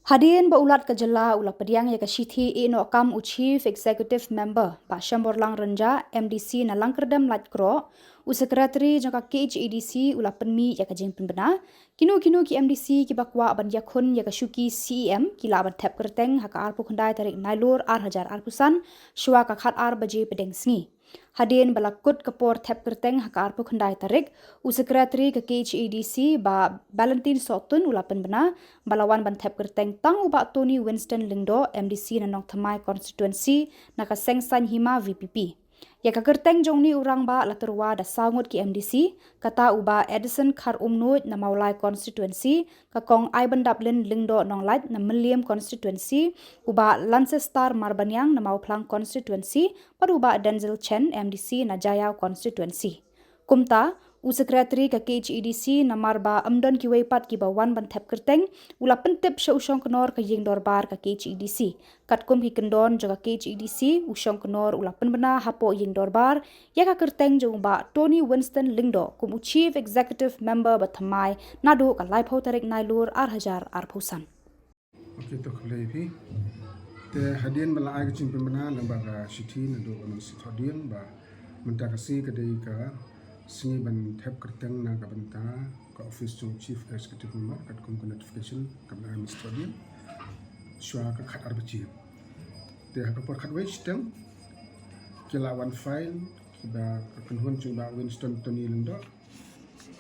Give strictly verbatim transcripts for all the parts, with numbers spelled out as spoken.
Hadien ba u Lat ka jylla u la pdiang ïa ka shithi ïehnoh kam u Chief Executive Member, Bah Shanborlang Rynjah, M D C na Langkyrdem Laitkroh, u Secretary jong ka K H A D C u la pynmih ïa ka jingpynbna, kino kino ki M D C kiba kwah ban ïakhun ïa ka shuki C E M ki lah ban thep kyrteng ha ka arphew khyndai tarik Nailur ar hajar arphew san, shuwa ka khatar baje pdeng sngi. Hadien ba la kut ka por thep kyrteng ha ka arphew khyndai tarik, u Secretary ka K H A D C, Bah Balentine Sohtun u la pynbna ba la wan ban thep kyrteng tang u Bah Tony Winston Lyngdoh, M D C na Nongthymmai Constituency, na ka Seng Saiñ Hima V P P. Ïa ka kyrteng jong une u rangbah la tyrwa da saw ngut ki M D C, kata u Bah Edison Kharumnuid na Mawlai Constituency, ka Kong Aibandaplin Lyngdoh Nonglait na Mylliem Constituency, u Bah Lancestar Marbaniang na Mawphlang Constituency, bad u Bah Denzil Chen, M D C na Jaïaw Constituency. Kumta, u Secretary ka K H A D C, namar ba ym don kiwei pat kiba wan ban thep kyrteng, u la pyntip sha u shongknor ka ïing dorbar ka K H A D C. Katkum ki kyndon jong ka K H A D C, u shongknor u la pynbna hapoh ïing dorbar ïa ka kyrteng jong u Bah Tony Winston Lyngdoh kum u Chief Executive Member bathymmai naduh ka laiphew tarik Nailur ar hajar arphew san. Okay, to khublei phi. Te hadien ba la ai ka jingpynbna lyngba ka shithi naduh ka Mynsiem Thohdieng ba mynta ka sngi ka dei ka sngi ban thep kyrteng na ka bynta ka office jong Chief Executive Member katkum ka notification kaba la ai mynta Thohdieng shuwa ka khatar baje. Te ha ka por khatwei shiteng ki la wan file kiba ka kynhun jong Bah Winston Tony Lyngdoh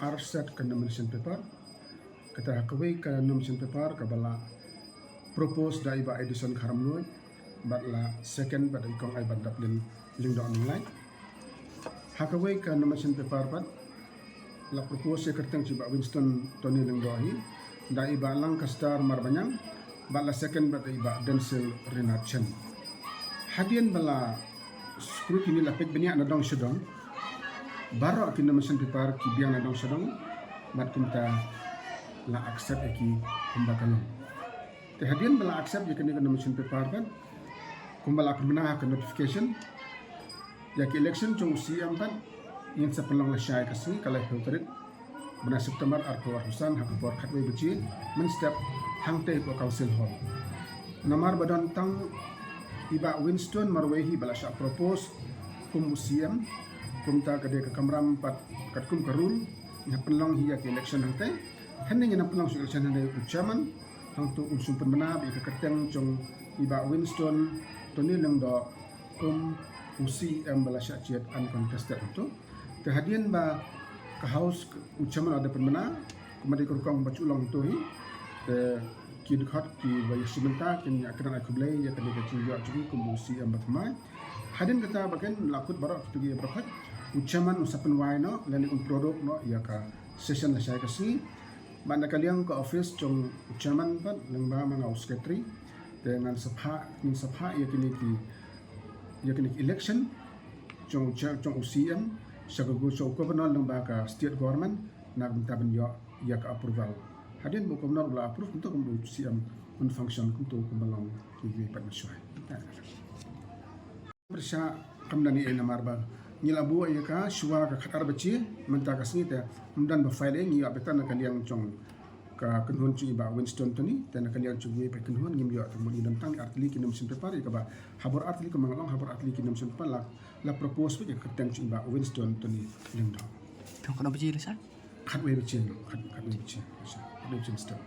ar set ka nomination paper. Kata ha kawei ka nomination paper kaba la propose da i Bah Edison Kharumnuid bad la second bad da i Kong Aibandaplin Lyngdoh Nonglait. Ha kawei ka nomination paper pat la propose ïa kyrteng jong i Bah Winston Tony Lyngdoh hi da i Bah Lancestar Marbaniang bad la second bad da i Bah Denzil Chen. Hadien ba la scrutiny la peit bniah na dong sha dong, baroh ki nomination paper ki biang na dong sha dong, bad kumta la accept ïa ki kumba ka long. Te hadien ba la accept ïa kane ka nomination paper pat, kumba la pynbna ha ka notification, ïa ka election jong u C E M pat ngin sa pynlong lashai ka sngi ka laiphew tarik bnai September arphew arphew san ha ka por khatwei baje mynstep hangtei hapoh Council Hall. Namar ba don tang i Bah Winston marwei hi ba la shah propose kum u C E M, kumta ka dei ka kamram pat katkum ka rule ngin pynlong hi ïa ka election hangtei. Hynrei ngin pynlong shuh election hynrei u chairman hangto un shu pynbna ba ïa ka kyrteng jong i Bah Winston Tony Lyngdoh kum u C E M ba la shah jied uncontested hangto. Te hadien ba ka House u chairman u la pynbna, kumba dei ka rukom ba shu long hangto hi, te ki dkhot kiba ïashim bynta kin ïa kren ai khublei ïa kane ka jingïoh jong ngi kum u C E M bathymmai. Hadien kata ba kin la kut baroh kito ki ïa baroh, u chairman un sa pynwai noh lane un pynrung noh ïa ka session lashai ka sngi. Bad na ka liang ka office jong u chairman pat lyngba ma nga u secretary, te ngan sa phah, ngin sa phah ïa kine ki, ïa kine ki election jong u chair, jong u C E M sha ka gu-, sha u governor lyngba ka state government na ka bynta ban ïoh ïa ka approval. Hadien ba u governor u la approve, kumta kumba u C E M un function kumta kumba long kiwei pat mynshuwa. Pyrshah kam da ni ei namar ba ngi la buh ïa ka shuwa ka khatar baje mynta ka sngi, te ym don ba file ei, ngi ïoh beit na ka liang jong ka kynhun jong i Bah Winston Tony, te na ka liang jong kiwei pat kynhun ngim ïoh, te mut ngi don tang ar tylli ki nomination paper, ïa kaba ha bor ar tylli, kumba nga la ong, ha bor ar tylli ki nomination paper la, la propose beit ïa ka kyrteng jong i Bah Winston Tony Lyngdoh. Te katno baje lashai? Khatwei baje, khat-, khatwei baje, khatwei baje mynstep.